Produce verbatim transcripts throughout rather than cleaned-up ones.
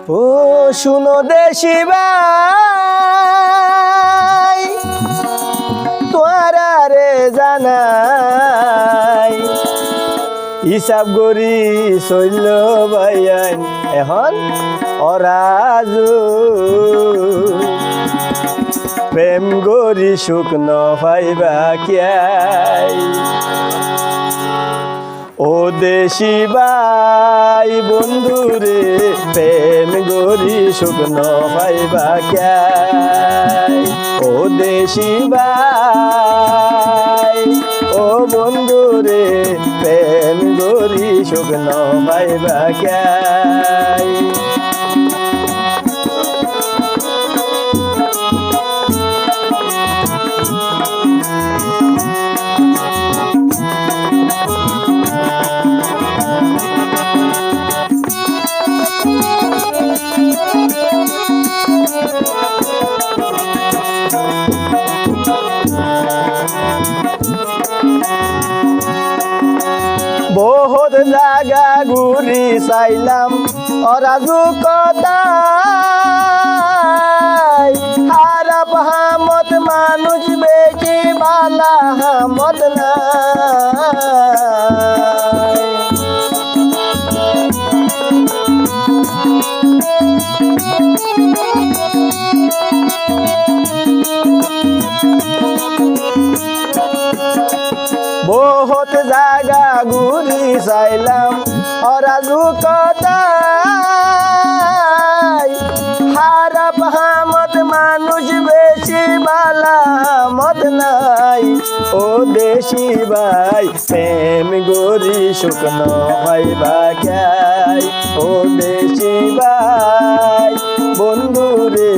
Ó cúno deci bái, tuáñrare zanai, hísab gorí soilló báiyain ehón orazu. Prem gorí cúk no faibá kiyá? Ó deci bái bondúre, prem gorí cúk no faibá kiyá? Ó deci bái, ó bondúre, prem gorí cúk no faibá kiyá? Bohút zaga gúri sailám, orazu kotá, háraf hamot manúic beci, bála hamot nái. Bohút zaga gúri sailám, orazu kotá, háraf hamot manúic beci, bála hamot nái. Ó deci bái, prem gorí cúk no faibá kiyá? Ó deci bái bondúre,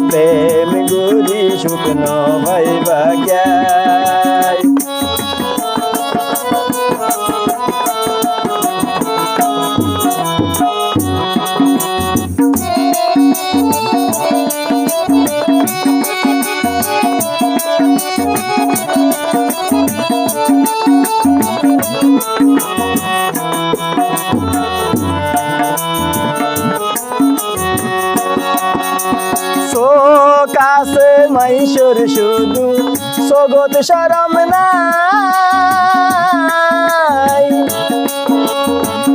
prem gorí cúk no faibá kiyá? Sók asé maincór cúdu, sógot córom nái.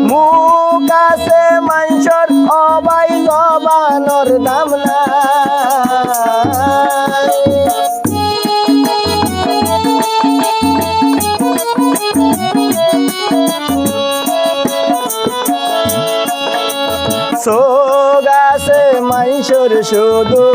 Muk asé maincór, ó bái, zobanor dam nái. Sók asé maincór cúdu,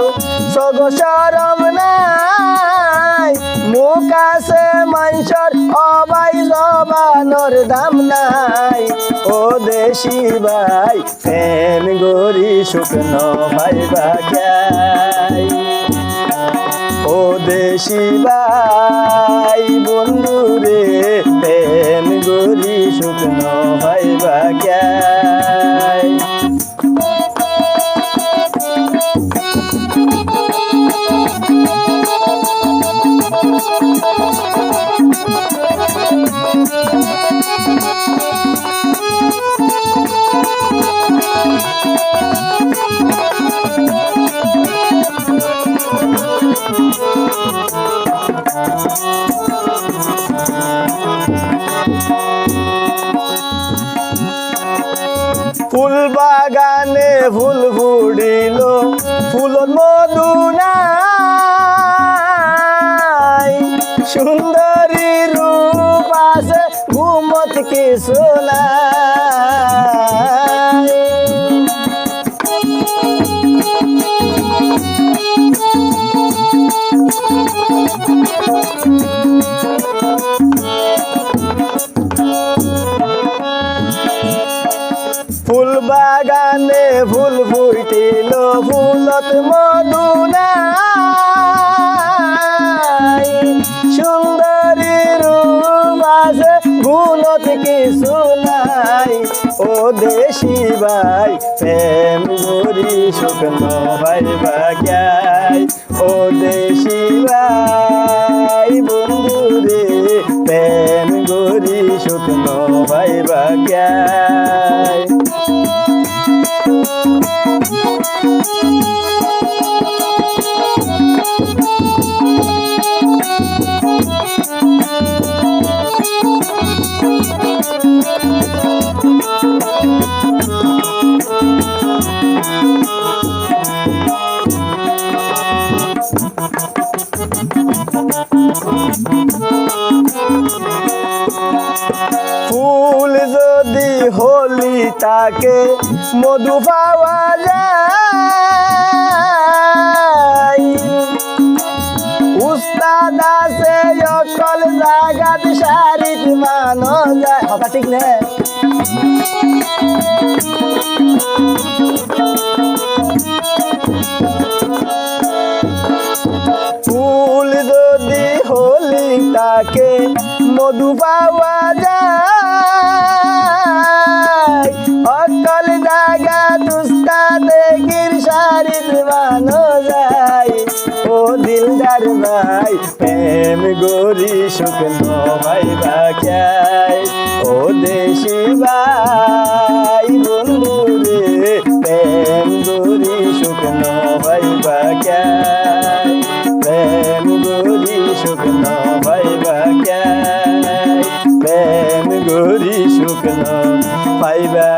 sógot córom nái. Muk asé maincór, ó bái, zobanor dam nái. Ó deci bái, prem gorí cúk no faibá kiyá? Ó deci bái bondúre, prem gorí cúk no faibá kiyá? Ful bagane ful fuçílo, fulot modú nái. Cúndorir rup asé, gúnot kissú nái. Ful bagane ful fuçílo, fulot modú nái. Cúndorir rup asé, gúnot kissú nái. Ó deci bái, prem gorí cúk no faibá kiyá? Ó deci bái bondúre, prem gorí cúk no faibá kiyá? ফুল যদি হলি থাকে মধু পাওয়া যায়। উস্তাদ আছে অকল জাগাত শারিত মানো যায়। কথা ঠিক নে? ফুল যদি হলি থাকে মধু পাওয়া যায়, অকল জাগাত উস্তাদ গির শারিত মানো যায়। ও দিলদার ভাই, প্রেম গরি সুখ ন পাইবা কিয়াই। ও দেশি ভাই বন্ধু রে, প্রেম গরি সুখ ন পাইবা কিয়াই। প্রেম গরি সুখ ন পাইবা কিয়াই। প্রেম গরি সুখ ন পাইবা